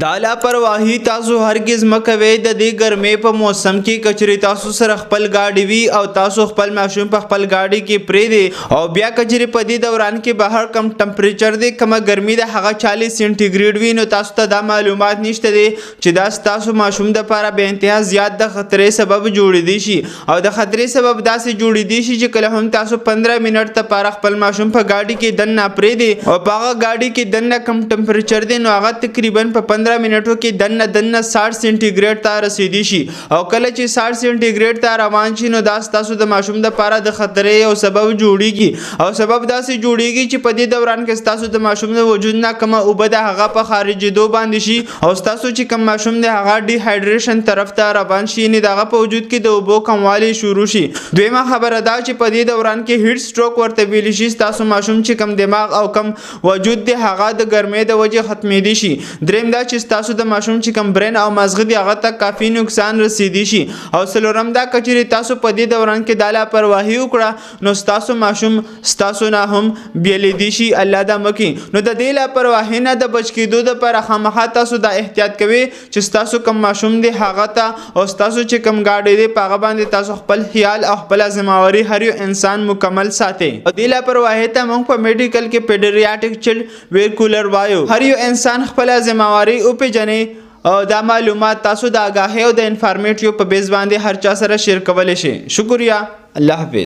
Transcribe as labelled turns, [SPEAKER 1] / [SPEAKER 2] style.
[SPEAKER 1] دا لاپرواهي تاسو هرګز مه کوئ. د دې ګرمۍ په موسم کې کچري تاسو سره خپل ګاډي وي او تاسو خپل ماشوم په خپل ګاډي کې پرېږدئ او بیا کچري په دې دوران کې بهر کم ټمپریچر دی، کمه ګرمي ده، هغه 40 سنټي ګریډ وي، نو تاسو ته دا معلومات نشته دی چې دا ستاسو ماشوم دپاره بې انتها زیات د خطرې سبب جوړېدی شي. او د خطرې سبب داسې جوړېدی شي چې کله هم تاسو 15 منټ دپاره خپل ماشوم په ګاډي کې دننه پرېږدئ او په هغه ګاډي کې دننه کم ټمپریچر دی، نو هغه تقریبا په 15 منټو کې دننه دننه 60 سنټي ګریډ ته رسیدی شي. او کله چې 60 سنټي ګریډ ته روان شي، نو دا ستاسو د ماشوم د پاره د خطرې یو سبب جوړیږي. او سبب داسې جوړیږي چې په دې دوران کې ستاسو د ماشوم د وجود نه کومه اوبه ده، هغه په خارجېدو باندې شي او ستاسو چې کوم ماشوم دی، هغه ډیهایډریشن طرف ته روان شي، یعنې د هغه په وجود کې د اوبو کموالی شروع شي. دویمه خبره دا چې په دې دوران کې هیټ سټروک ورته ویلی شي. ستاسو ماشوم چې کوم دماغ او کوم وجود دی، هغه د ګرمۍ د وجې ختمېدی شي. دریم دا چې ستاسو د ماشوم چې کوم برین او مازغه دی، هغه ته کافي نقصان رسیدی شي. او څلورم دا، کچېرې تاسو په دې دوران کې دا لاپرواهي وکړه، نو ستاسو ماشوم ستاسو نه هم بیلیدی شي، الله دا مکي. نو د دې لاپرواهي نه د بچ کېدو دپاره خامخا تاسو دا احتیاط کوئ چې ستاسو کوم ماشوم دی هغه ته او ستاسو چې کوم ګاډی دی، په هغه باندې تاسو خپل خیال او خپله ذمهواري هر یو انسان مکمل ساتئ. او دې لاپرواهي ته موږ په میډیکل کې پیډریاټک چلډ ویر کولر وایو. هر یو انسان خپله ذمهواري وپېژنئ او دا معلومات تاسو د آګاهۍ او د انفارمیټیو په بیس باندې هر چا سره شیر کولی شئ. شکریہ، الله حافظ.